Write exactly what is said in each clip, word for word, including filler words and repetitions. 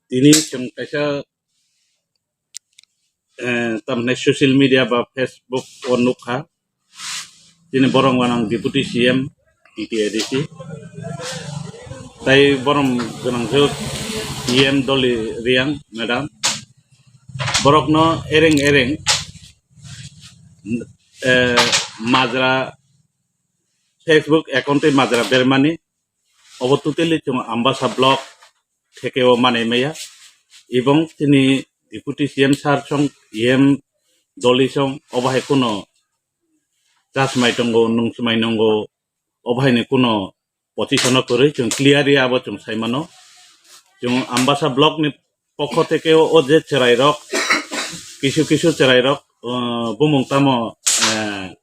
Tini chwng kaisa, eh, tamni social media ba Facebook o nukha, tini borom gwnang Deputy C M T T A D C, tai borom gwnang je E M Doli Riang madam, borokno ereng ereng, eh, majra Facebook account tei majra bermani, obo totally chwng Ambasa block theke o manai maya. Ebong chini Deputy C M sir song, E M Doli song, obo hai kuno chasmai tongo, nungsmai nongo, obo hai ni kuno position o kwrwi chwng clearly abo chwng sai mano. Chwng Ambasa block ni pokho theke o, o je chwrai rok, kisu kisu chwrai rok, uh, bumung tamo, eh,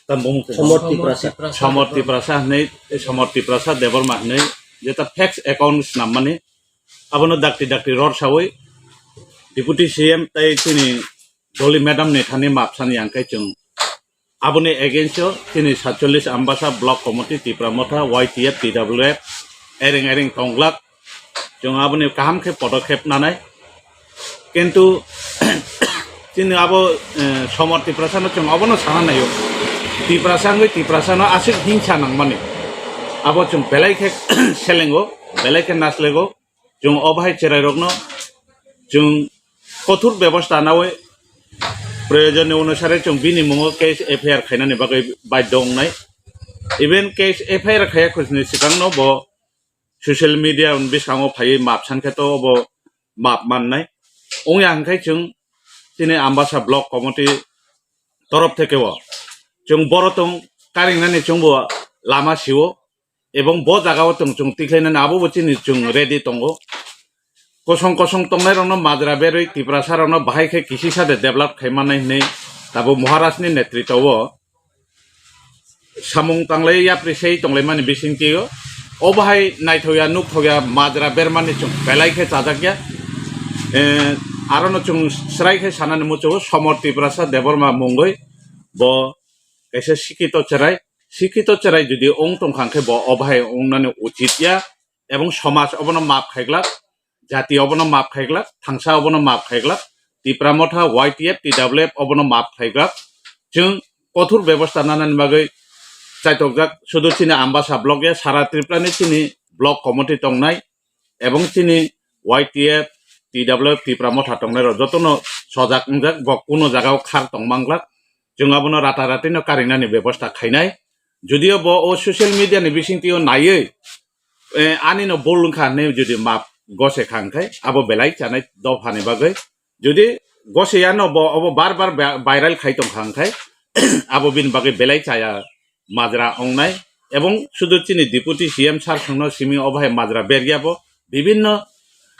tam bumung tamo? Somor Tiprasa. Somor Tiprasa hinwi, eh, Somor Tiprasa Debbarma hinwi, jeta fake account snammani, abono dakti dakti ror sawi Deputy C M tai chini Doli madam ni thani map sani yang khe chwng aboni against o chini satchollis Ambasa Block Committee, Tipra Motha, Y T F, T W F, ereng ereng tongglak. Chwng aboni kaham khe podokhep nanai. Kintu chini abo, eh, Somor Tiprasa no chwng abono sana naio. Tiprasa wngwi Tiprasa no aswk hingsa nangmani. Abo chwng belai khe selengo, belai khe naslego. Chwng o bahai chwrairokno chwng kothor bebosta nawi proyojoni onusare chwng bini mungo case F I R khainani bagwi badhyo wngnai. Even case F I R khaiya khosni swkangno bo social media ni bwskango phaiwi map sankhe to bo map mannai. Wngya hwnkhe chwng chini Ambasa Block Committee torof theke o chwng boro tong karingnani chwngbo lama sio. Ebong bo jaga o chwng, chwng tikhlainani abo bo chini chwng ready tongo. Kosong kosong tongnai rokno majra berwi Tiprasa rokno bahai khe kisisa de develop khai mannai hinwi tabuk Maharaj ni netritwa o samung tanglai yapri sei tonglaimani bisingtwi o. O bahai naithokya nukthokya majra bermani chwng belai khe chajakya. Eh, arono chwng srai khe sanani muchungo Somor Tiprasa Debbarma mungwi bo kaisa sikhito chwrai, sikhito chwrai jodi wng tongkha hwnkhe bo o bahai wngnani uchit ya, ebong somaj obono map khaiglak, jati obono map khaiglak, thangsa obono map khaiglak, Tipra Motha, Y T F, T W F obono map khaiglak. Chwng kothor bebosta nanani bagwi chaitokjak, sudu chini Ambasa block ya, sara Tripura ni chini block committee tongnai, ebong chini Y T F, T W F, Tipra Motha tongnai rok jotono sojak wngjak, bo kuno jaga o khar tong manglak, chwng abono rata rati no karingnani bebosta khainai. Judio bo o social media ni bisingtwi o naiwi, eh, ani no bul wngkha hinwi jodi map gose kha hwnkhe abo belai chanai dopha ni bagwi. Jodi gose ya no bo obo bar bar ba-, viral khai tong kha hwnkhe abo bini bagwi belai chaya majra wngnai, ebong sudu chini Deputy C M sir songno simi o bahai majra berya bo, bibinno,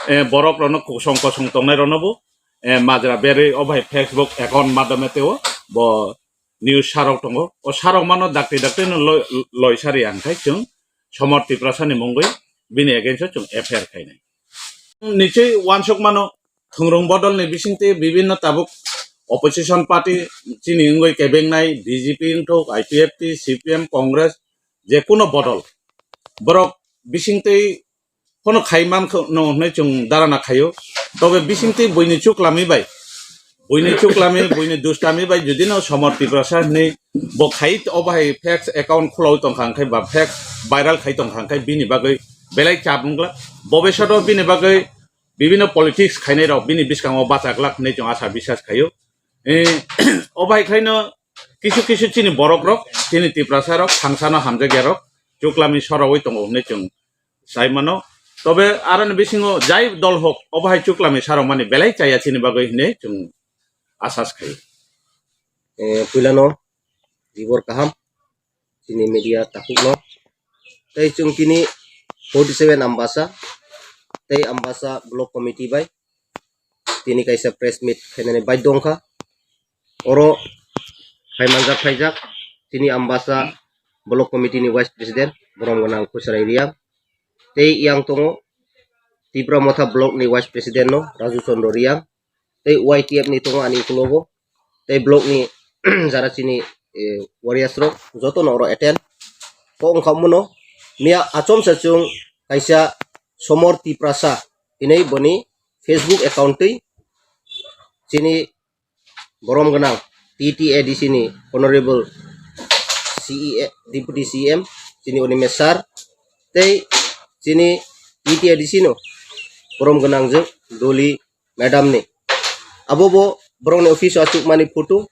eh, borok rokno kosong kosong tongnai rokno bo, eh, majra berwi o bahai Facebook account madhyome teo bo news sarok tongo. O sarok mano dakti dakti no loi, loi sari ang khai chwng Somor Tiprasa ni mungwi bini against o chwng F I R khainai. Nichoi wansuk mano, thwngrwng bodol ni bisingtwi bibinno tabuk opposition party chini wngwi kebengnai B J P wngthok, I P F T, C P M, Congress, je kuno bodol. Borok bisingtwi phano khai mankha no hwnwi chwng dharana khaio. Tobe bisingtwi buini chuklami bai, buini chuklami, buini dustami bai jodi no Somor Tiprasa hwnwi bo khai o bahai fake account khulaui tongkha hwnkhe ba fake viral khai tongkha hwnkhe bini bagwi belai chap wngla. Bobesodo bini bagwi bibinno politics khainai rok bini bwskango bachaklak hinwi chwng asa bisas khaio. Eh, o bai khaino kisu kisu chini borok rok, chini Tiprasa rok, thangsano hamjakya rok, chuklami sorowi tongo hinwi chwng sai mano. Tobe aroni bisingo jai dol hok, o bahai chuklami sarok mani belai chaya chini bagwi hinwi chwng asas khaio. Eh, puilano jibor kaham, chini media takhukno. Tei chwng tini forty seven Ambasa tei Ambasa Block Committee bai tini kaisa press meet khainani baidhyo wngkha. Oro phaimanjak phaijak tini Ambasa Block Committee ni Vice President borom gwnang Khusrai Riang, tei yang tongo Tipra Motha Block ni Vice President no Raju Chandra Riang, tei Y T F ni tongo ani ukulogo, tei block ni jara chini, eh, warriors rok joto no oro attend. Kok wngkha omono miya achomsa chwng kaisa Somor Tiprasa hinwi boni Facebook account twi chini borom gwnang T T A D C ni Honorable C E A, Deputy C M, chini Animesh sir, tei chini T T A D C no borom gwnang jwk Doli madam ni. Abo bo borokni office o achukmani photo,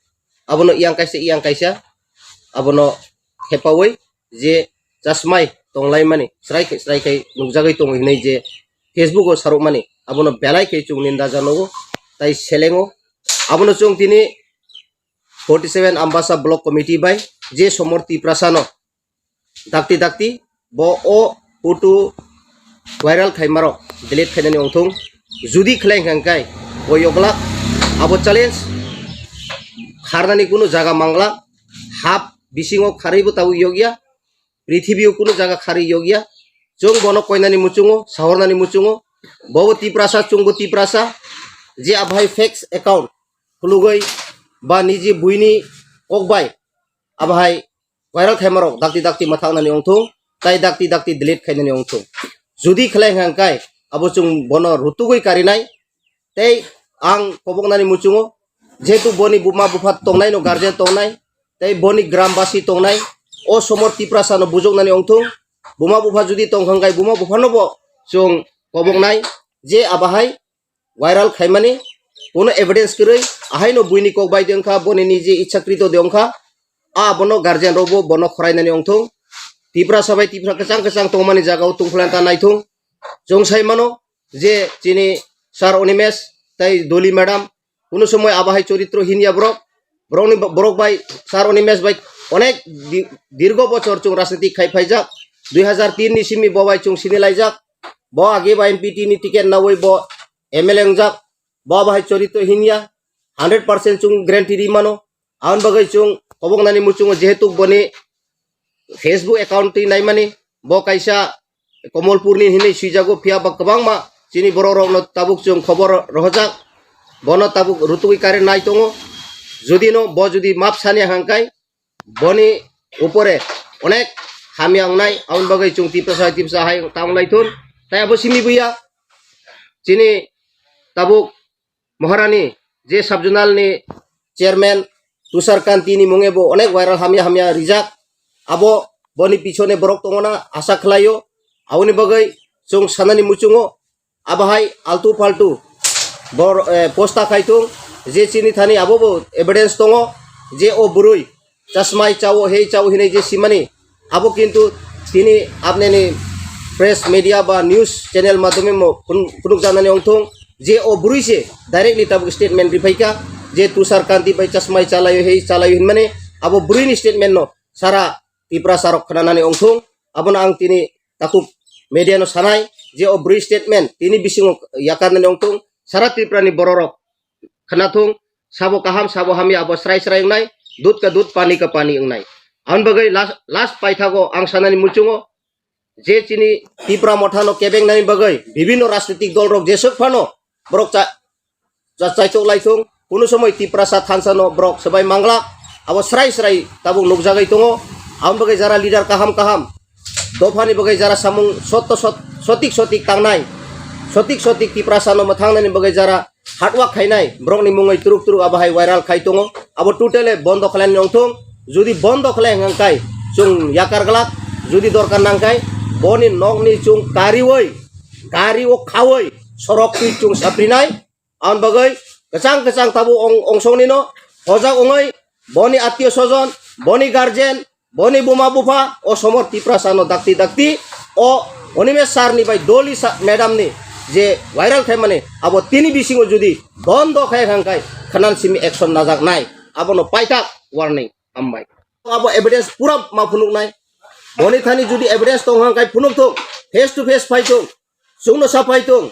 abono yang kaisa, yang kaisa, abono thepawi je chasmai tonglaimani, srai khai, srai khai nukjagwi tongo hinwi je Facebook o sarokmani, abono belai khe chwng ninda janogo, tai selengo. Abono chwng tini forty seven Ambasa Block Committee bai je Somor Tiprasa no dakti dakti bo o photo viral khaimarok delete khainani ongthung. Judi khlai hwnkha hwnkhe bo yoglak, abo challenge kharnani kunu jaga manglak, hap bisingo kharwibo tabuk yokya, prithibio kunu jaga kharwi yokya. Chwng bono koinani muchungo, sahornani muchungo, bobo Tiprasa, chwngbo Tiprasa, je abohai fake account khulugwi ba niji buini kokbai abohai viral khaimarok dakti dakti mwthangnani ongthung, tai dakti dakti delete khainani ongthung. Judi khlai hwnkha hwnkhe abo chwng bono rutugwi karinai, tei ang koboknani muchungo, jehetu boni buma bupha tongnaino, guardian tongnai, tei boni grambasi tongnai, o Somor Tiprasano bujoknani ongthung. Buma bupha judi tongkha hwnkhe buma buphanobo chwng koboknai je abohai viral khaimani, kono evidence kwrwi, ahaino buini kok bai de wngkha, boni niji ichhakrito de wngkha, a bono guardian rokbo bono khorainani ongthung. Tiprasa bai Tiprasa kwchang kwchang tongmani jagao tongphulani ta naithung. Chwng sai mano je chini sir Animesh tei Doli madam, kunu somoi abohai choritro hinya borok, borokni, borok bai sir Animesh bai onek di-, dirgo bochor chwng rajniti khai phaijak, dui hazar tin ni simi bo bai chwng sini laijak, bo age ba M P T ni ticket nawi bo M L A wngjak, bo abohai choritro hinya, hundred percent chwng guarantee ri mano. Aboni bagwi chwng koboknani muchungo jehetu boni Facebook account twi naimani, bo kaisa Komolpurni hinwi swijago, phiya ba kwbangma chini borok rokno tabuk chwng khobor rohorjak, bono tabuk rutugwi kare nai tongo. Judino bo judi map sani hangkai, boni upore onek hamya wngnai, aboni bagwi chwng Tiprasa Tiprasa hai tang lai thun. Tai abo simi buya chini tabuk Maharani je sub-zonal ni chairman Tushar Kanti ni munge bo onek viral hamya hamya rijak. Abo boni pichone borok tongona asa khlaio. Aboni bagwi chwng sanani muchungo abohai altu paltu bor, eh, posta khai thung, je chini thani abo bo evidence tongo je o bwrwi chasmai chao, hei chao hinwi je simani, abo kintu tini apneni press media ba news channel madhyome mo phun-, phunukjaknani ongthung je o bwrwi se directly tabuk statement riphaikha je Tushar Kanti bai chasmai chalaio, hei chalaio hinmani, abo bwrwini statement no sara Tiprasa rok khnanani ongthung. Abono ang tini takhuk media no sanai je o bwrwi statement tini bisingo yakarnani ongthung, sara Tripura ni borok rok khnathung, sabo kaham, sabo hamya, abo srai srai wngnai, dud ka dud, pani ka pani wngnai. Aboni bagwi last, last paithago ang sanani muchungo je chini Tipra Motha no kebengnani bagwi bibhinno rajnitik dol rok jeswk phano borok cha-, cha-, chaichok lai thung, kunu somoi Tiprasa thansa no borok swbai manglak, abo srai srai tabuk nukjagwi tongo. Aboni bagwi jara leader kaham kaham, dophani bagwi jara samung sotto sot-, sotik sotik tangnai, sotik sotik Tiprasa no mwthangnani bagwi jara hard work khainai borokni mungwi turuk turuk abohai viral khai tongo. Abo totally bondo khlainani ongthung. Jodi bondo khlai hwnkha hwnkhe chwng yakar glak, jodi dorkar nangkhe boni nokni chwng kariwi, gari o khawi sorok twi chwng saprinai. Aboni bagwi kwchang kwchang tabuk ong-, ongsong nino hojak wngwi boni attiyo sojon, boni guardian, boni buma bupha o Somor Tiprasa no dakti dakti o Animesh sir ni bai Doli sa-, madam ni je viral khaimani, abo tini bisingo jodi bondo khai hwnkha hwnkhe khnan simi action najak nai, abono paithak warning. Hambai. Abo evidence pura ma phunuknai. Boni thani jodi evidence tong hwnkha hwnkhe phunuk thung, face to face phai thung, chwngno sa phai thung.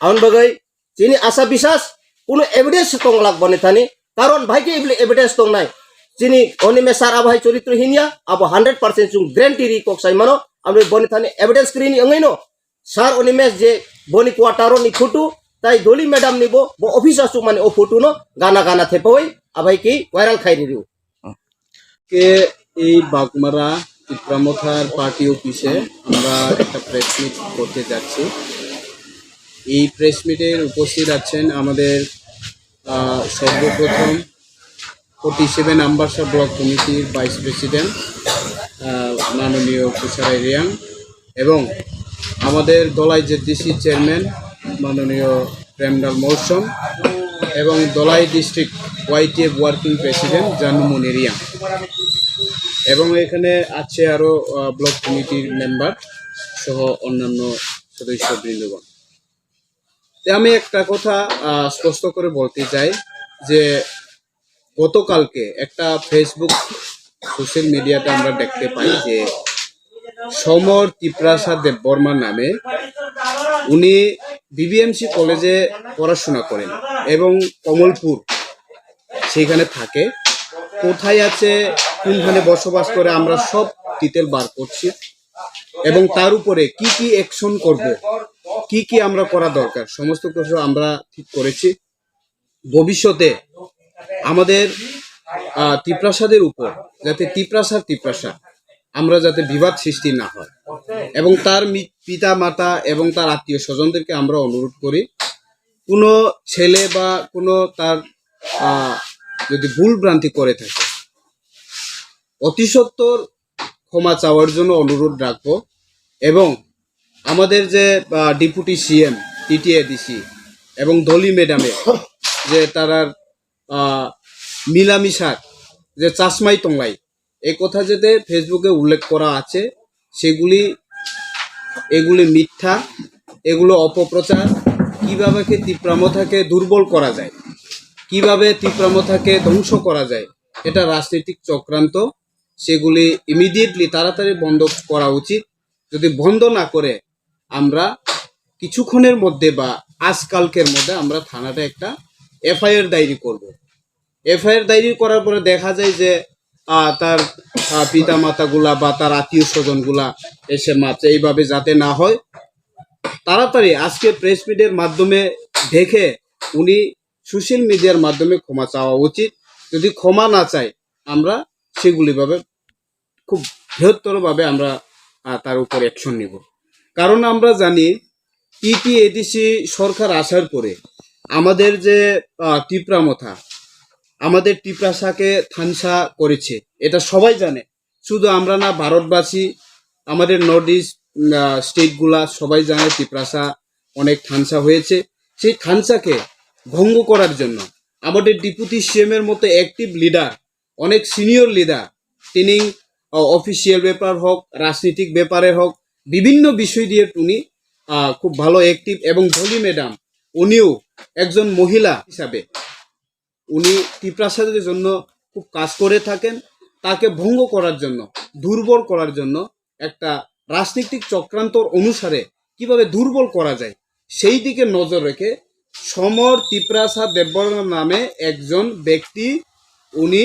Aboni bagwi chini asa bisas, kuno evidence tong glak boni thani, karon bahai khe evi-, evidence tongnai. Chini Animesh sir abo hai choritro hinya, abo hundred percent chwng guarantee ri kok sai mano, abo boni thani evidence kwrwini wngwi no sir Animesh je boni quarter ni photo, tai Doli madam ni bo, bo office achukmani o photo no gana gana thepawi abai khe viral khai rio. কে এই বাগমারা টিপ্রা মথার পার্টি অফিসে আমরা একটা press meet করতে যাচ্ছি। এই প্রেস মিটে উপস্থিত আছেন আমাদের আহ, সর্বপ্রথম ফর্টি সেভেন আমবাসা ব্লক কমিটির ভাইস প্রেসিডেন্ট আহ, মাননীয় কুশারাই রিয়াং এবং আমাদের দলাই জেডিসি চেয়ারম্যান মাননীয় প্রেমলাল মৌসুম এবং Dalai district YTF working president জানুমণি রিয়াং এবং এখানে আছে আরও ব্লক কমিটির মেম্বার সহ অন্যান্য সদস্য বৃন্দগণ। তে আমি একটা কথা আহ, স্পষ্ট করে বলতে চাই যে গতকালকে একটা ফেসবুক সোশ্যাল মিডিয়াতে আমরা দেখতে পাই যে সমর তিপ্রাসা দেববর্মা নামে উনি বিবিএমসি কলেজে পড়াশোনা করেন এবং কমলপুর সেখানে থাকে। কোথায় আছে, কোনখানে বসবাস করে, আমরা সব ডিটেল বার করছি এবং তার উপরে কি কি অ্যাকশন করব, কি কি আমরা করা দরকার, সমস্ত কিছু আমরা ঠিক করেছি। ভবিষ্যতে আমাদের আহ, তিপ্রাসাদের উপর যাতে তিপ্রাসার তিপ্রাসা আমরা যাতে বিবাদ সৃষ্টি না হয় এবং তার মি- পিতা মাতা এবং তার আত্মীয় স্বজনদেরকে আমরা অনুরোধ করি, কোনো ছেলে বা কোনো তার আহ, যদি ভুল ভ্রান্তি করে থাকে অতি সত্বর ক্ষমা চাওয়ার জন্য অনুরোধ রাখবো এবং আমাদের যে ডেপুটি সিএম, টিটিএডিসি এবং ধলি ম্যাডামে যে তারার আহ, মিলামিশার যে চাশমাই টংলাই এই কথা যাতে ফেসবুকে উল্লেখ করা আছে সেগুলি এগুলি মিথ্যা, এগুলো অপপ্রচার। কিভাবে কি তিপ্রামথাকে দুর্বল করা যায়, কিভাবে তিপ্রামথাকে ধ্বংস করা যায়, এটা রাজনৈতিক চক্রান্ত। সেগুলি ইমিডিয়েটলি তাড়াতাড়ি বন্ধ করা উচিত। যদি বন্ধ না করে আমরা কিছুক্ষণের মধ্যে বা আজকালকের মধ্যে আমরা থানাতে একটা এফআইআর ডায়েরি করব। এফআইআর ডায়েরি করার পরে দেখা যায় যে আহ, তার আহ, পিতা মাতাগুলা বা তার আত্মীয় স্বজনগুলা এসে মাপছে, এইভাবে যাতে না হয়। তাড়াতাড়ি আজকে প্রেস মিটের মাধ্যমে দেখে উনি সোশ্যাল মিডিয়ার মাধ্যমে ক্ষমা চাওয়া উচিত। যদি ক্ষমা না চায়, আমরা সেগুলিভাবে খুব বৃহত্তরভাবে আমরা আহ, তার উপর অ্যাকশন নিব। কারণ আমরা জানি টিটিএডিসি সরকার আসার পরে আমাদের যে আহ, তিপ্রামথা, আমাদের তিপ্রাসাকে থানসা করেছে, এটা সবাই জানে। শুধু আমরা না, ভারতবাসী, আমাদের নর্থ ইস্ট স্টেটগুলা সবাই জানে তিপ্রাসা অনেক থানসা হয়েছে। সেই থানসাকে ভঙ্গ করার জন্য আমাদের ডেপুটি সিএম এর মতো অ্যাক্টিভ লিডার, অনেক সিনিয়র লিডার, তিনি অফিসিয়াল ব্যাপার হোক, রাজনৈতিক ব্যাপারে হোক, বিভিন্ন বিষয় দিয়ে উনি আহ, খুব ভালো অ্যাক্টিভ এবং ধলি ম্যাডাম উনিও একজন মহিলা হিসাবে উনি তিপ্রাসাদের জন্য খুব কাজ করে থাকেন। তাকে ভঙ্গ করার জন্য, দুর্বল করার জন্য একটা রাজনৈতিক চক্রান্তর অনুসারে কিভাবে দুর্বল করা যায় সেই দিকে নজর রেখে সমর তিপ্রাসা দেববর্মা নামে একজন ব্যক্তি উনি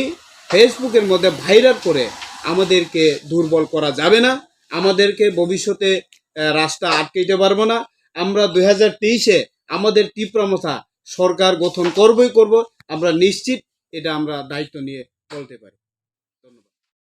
ফেসবুকের মধ্যে ভাইরাল করে আমাদেরকে দুর্বল করা যাবে না। আমাদেরকে ভবিষ্যতে আহ, রাস্তা আটকাইতে পারবো না। আমরা দুই হাজার তেইশে আমাদের তিপ্রামথা সরকার গঠন করবই করব। আমরা নিশ্চিত এটা আমরা দায়িত্ব নিয়ে বলতে পারি।